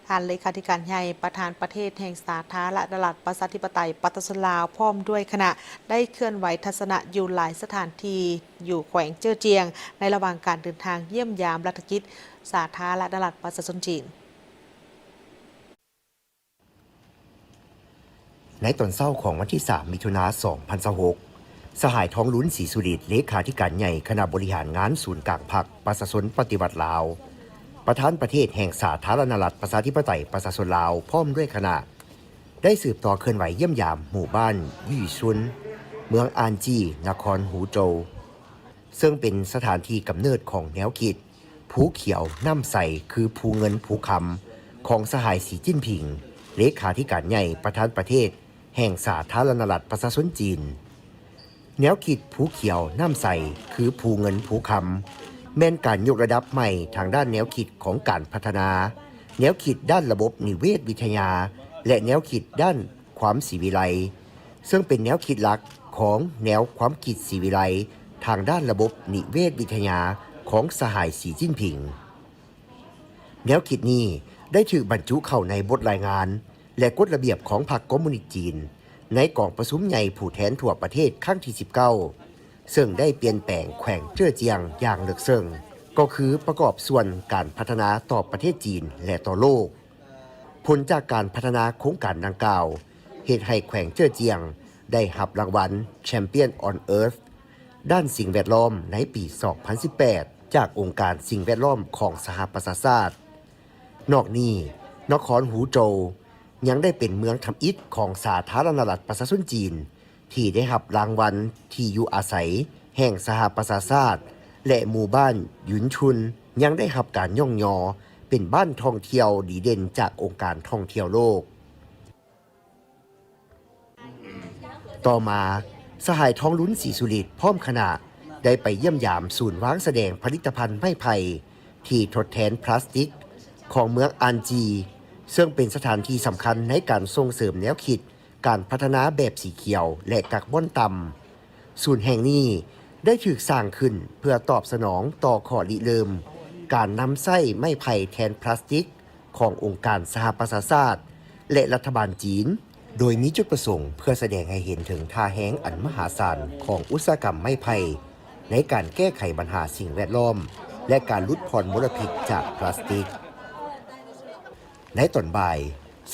ທ່ານເລຂາທິການໃຫຍ່ ປະທານປະເທດແຫ່ງສາທາລະນະລັດ ປະຊາທິປະໄຕ ປະຊາຊົນລາວ ພ້ອມດ້ວຍຄະນະ ໄດ້ເຄື່ອນໄຫວທັດສະນະຢູ່ຫຼາຍສະຖານທີ່ ຢູ່ແຂວງເຈີ້ອຈຽງ ໃນລະຫວ່າງການເດີນທາງຢ້ຽມຢາມລັດຖະກິດ ສາທາລະນະລັດ ປະຊາຊົນຈີນ. ໃນຕອນເຊົ້າຂອງວັນທີສາມ ມິຖຸນາ ສອງພັນຊາວຫົກ, ສະຫາຍ ທອງລຸນ ສີສຸລິດ ເລຂາທິການໃຫຍ່ຄະນະບໍລິຫານງານສູນກາງພັກປະຊາຊົນປະຕິວັດລາວ, ປະທານປະເທດແຫ່ງສາທາລະນະລັດປະຊາທິປະໄຕປະຊາຊົນລາວ ພ້ອມດ້ວຍຄະນະ ໄດ້ສືບຕໍ່ເຄື່ອນໄຫວຢ້ຽມຢາມໝູ່ບ້ານຢູ່ຊຸນ ເມືອງອານຈີ ນະຄອນຫູໂຈວ ເຊິ່ງເປັນສະຖານທີ່ກຳເນີດຂອງແນວຄິດ ພູຂຽວນ້ຳໃສຄືພູເງິນພູຄຳ ຂອງສະຫາຍ ສີຈິ້ນຜິງ ເລຂາທິການໃຫຍ່ ປະທານປະເທດແຫ່ງສາທາລະນະລັດປະຊາຊົນຈີນ. ແນວຄິດພູຂຽວນ້ຳໃສຄືພູເງິນພູຄຳ ແມ່ນການຍົກລະດັບໃໝ່ທາງດ້ານແນວຄິດຂອງການພັດທະນາ, ແນວຄິດດ້ານລະບົບນິເວດວິທະຍາ ແລະ ແນວຄິດດ້ານຄວາມສີວິໄລ ເຊິ່ງເປັນແນວຄິດຫຼັກຂອງແນວຄວາມຄິດສີວິໄລທາງດ້ານລະບົບນິເວດວິທະຍາຂອງສະຫາຍ ສີຈິ້ນຜິງ. ແນວຄິດນີ້ໄດ້ຖືກບັນຈຸເຂົ້າໃນບົດລາຍງານ ແລະ ກົດລະບຽບຂອງພັກຄອມມູນິດຈີນ ໃນກອງປະຊຸມໃຫຍ່ຜູ້ແທນທົ່ວປະເທດຄັ້ງທີສິບເກົ້າ ເຊິ່ງໄດ້ປ່ຽນແປງແຂວງເຈີ້ອຈຽງຢ່າງເລິກເຊິ່ງ, ກໍຄືປະກອບສ່ວນການພັດທະນາຕໍ່ປະເທດຈີນ ແລະ ຕໍ່ໂລກ. ຜົນຈາກການພັດທະນາໂຄງການດັ່ງກ່າວ ເຮັດໃຫ້ແຂວງເຈີ້ອຈຽງໄດ້ຮັບລາງວັນ Champion on Earth ດ້ານສິ່ງແວດລ້ອມໃນປີສອງພັນສິບແປດ ຈາກອົງການສິ່ງແວດລ້ອມຂອງສະຫະປະຊາຊາດ. ນອກນີ້, ນະຄອນຫູໂຈວ ຍັງໄດ້ເປັນເມືອງທຳອິດຂອງສາທາລະນະລັດປະຊາຊົນຈີນ ທີ່ໄດ້ຮັບລາງວັນທີ່ຢູ່ອາໄສແຫ່ງສະຫະປະຊາຊາດ ແລະ ໝູ່ບ້ານຢຸນຊຸນ ຍັງໄດ້ຮັບການຍ້ອງຍໍເປັນບ້ານທ່ອງທ່ຽວດີເດັ່ນຈາກອົງການທ່ອງທ່ຽວໂລກ. ຕໍ່ມາ, ສະຫາຍ ທອງລຸນ ສີສຸລິດ ພ້ອມຄະນະ ໄດ້ໄປຢ້ຽມຢາມສູນວາງສະແດງຜະລິດຕະພັນໄມ້ໄຜ່ທີ່ທົດແທນພລາສຕິກຂອງເມືອງອານຈີ ເຊິ່ງເປັນສະຖານທີ່ສຳຄັນໃນການສົ່ງເສີມແນວຄິດການພັດທະນາແບບສີຂຽວ ແລະ ກາກບອນຕ່ຳ. ສູນແຫ່ງນີ້ໄດ້ຖືກສ້າງຂຶ້ນເພື່ອຕອບສະໜອງຕໍ່ຂໍ້ລິເລີ່ມການນຳໃຊ້ໄມ້ໄຜ່ແທນພລາສຕິກ ຂອງອົງການສະຫະປະຊາຊາດ ແລະ ລັດຖະບານຈີນ, ໂດຍມີຈຸດປະສົງເພື່ອສະແດງໃຫ້ເຫັນເຖິງທ່າແຮງອັນມະຫາສານຂອງອຸດສາຫະກຳໄມ້ໄຜ່ໃນການແກ້ໄຂບັນຫາສິ່ງແວດລ້ອມ ແລະ ການຫຼຸດຜ່ອນມົນລະພິດຈາກພລາສຕິກ. ໃນຕອນບ່າຍ,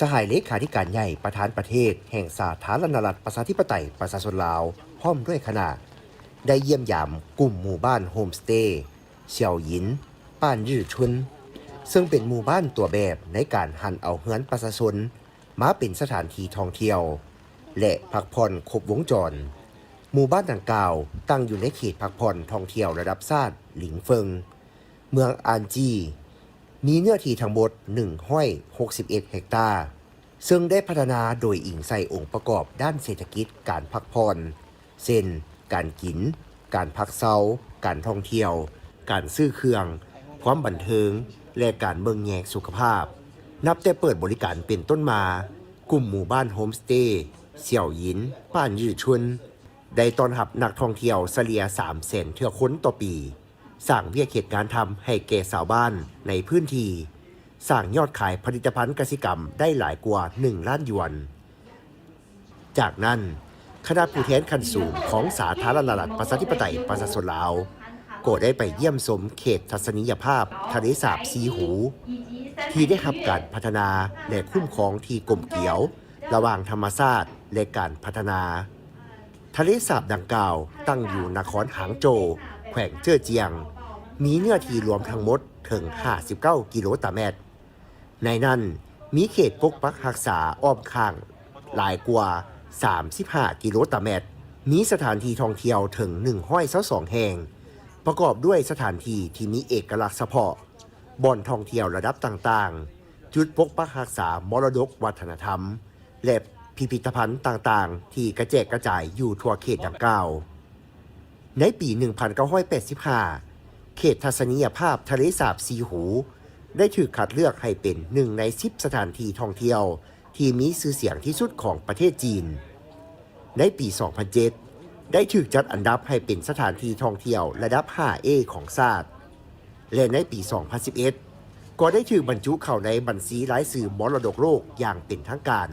ສະຫາຍເລຂາທິການໃຫຍ່ປະທານປະເທດແຫ່ງສາທາລະນະລັດປະຊາທິປະໄຕປະຊາຊົນລາວ ພ້ອມດ້ວຍຄະນະ ໄດ້ຢ້ຽມຢາມກຸ່ມໝູ່ບ້ານໂຮມສະເຕ ສຽວຢິນ ປ້ານຍື້ອຊຸນ ເຊິ່ງເປັນໝູ່ບ້ານຕົວແບບໃນການຫັນເອົາເຮືອນປະຊາຊົນມາເປັນສະຖານທີ່ທ່ອງທ່ຽວ ແລະ ພັກຜ່ອນຄົບວົງຈອນ. ໝູ່ບ້ານດັ່ງກ່າວຕັ້ງຢູ່ໃນເຂດພັກຜ່ອນທ່ອງທ່ຽວລະດັບຊາດ ຫຼີງເຟິງ ເມືອງອານຈີ ມີເນື້ອທີ່ທັງໝົດໜຶ່ງຮ້ອຍຫົກສິບເອັດເຮັກຕາ ເຊິ່ງໄດ້ພັດທະນາໂດຍອີງໃສ່ອົງປະກອບດ້ານເສດຖະກິດການພັກຜ່ອນ ເຊັ່ນ ການກິນ, ການພັກເຊົາ, ການທ່ອງທ່ຽວ, ການຊື້ເຄື່ອງ, ຄວາມບັນເທີງ ແລະ ການເບິ່ງແຍງສຸຂະພາບ. ນັບແຕ່ເປີດບໍລິການເປັນຕົ້ນມາ, ກຸ່ມໝູ່ບ້ານໂຮມສະເຕ ສຽວຢິນ ປ້ານຍື້ອຊຸນ ໄດ້ຕ້ອນຮັບນັກທ່ອງທ່ຽວສະເລ່ຍສາມແສນເທື່ອຄົນຕໍ່ປີ. ສ້າງວຽກເຮັດງານທຳໃຫ້ແກ່ຊາວບ້ານໃນພື້ນທີ່, ສ້າງຍອດຂາຍຜະລິດຕະພັນກະສິກຳໄດ້ຫຼາຍກວ່າໜຶ່ງລ້ານຢວນ. ຈາກນັ້ນ, ຄະນະຜູ້ແທນຂັ້ນສູງຂອງສາທາລະນະລັດປະຊາທິປະໄຕປະຊາຊົນລາວ ກໍໄດ້ໄປຢ້ຽມຊົມເຂດທັດສະນີຍະພາບທະເລສາບສີ່ຫູ ທີ່ໄດ້ຮັບການພັດທະນາ ແລະ ຄຸ້ມຄອງທີ່ກົມກຽວລະຫວ່າງທຳມະຊາດ ແລະ ການພັດທະນາ. ທະເລສາບດັ່ງກ່າວຕັ້ງຢູ່ນະຄອນຫາງໂຈວ, ແຂວງເຈີ້ອຈຽງ, ມີເນື້ອທີ່ລວມທັງໝົດເຖິງຫ້າສິບເກົ້າກິໂລຕາແມັດ. ໃນນັ້ນມີເຂດປົກປັກຮັກສາອ້ອມຂ້າງຫຼາຍກວ່າສາມສິບຫ້າກິໂລຕາແມັດ, ມີສະຖານທີ່ທ່ອງທ່ຽວເຖິງໜຶ່ງຮ້ອຍຊາວສອງແຫ່ງ, ປະກອບດ້ວຍສະຖານທີ່ທີ່ມີເອກະລັກສະເພາະ, ບ່ອນທ່ອງທ່ຽວລະດັບຕ່າງໆ, ຈຸດປົກປັກຮັກສາມໍລະດົກວັດທະນະທຳ ແລະ ພິພິທະພັນຕ່າງໆ ທີ່ກະແຈກກະຈາຍຢູ່ທົ່ວເຂດດັ່ງກ່າວ. ໃນປີໜຶ່ງພັນເກົ້າຮ້ອຍແປດສິບຫ້າ ເຂດທັດສະນີຍະພາບທະເລສາບສີ່ຫູ ໄດ້ຖືກຄັດເລືອກໃຫ້ເປັນໜຶ່ງໃນສິບສະຖານທີ່ທ່ອງທ່ຽວທີ່ມີຊື່ສຽງທີ່ສຸດຂອງປະເທດຈີນ. ໃນປີສອງພັນເຈັດ ໄດ້ຖືກຈັດອັນດັບໃຫ້ເປັນສະຖານທີ່ທ່ອງທ່ຽວລະດັບຫ້າເອຂອງຊາດ ແລະ ໃນປີສອງພັນສິບເອັດ ກໍໄດ້ຖືກບັນຈຸເຂົ້າໃນບັນຊີລາຍຊື່ມໍລະດົກໂລກຢ່າງເປັນທາງການ.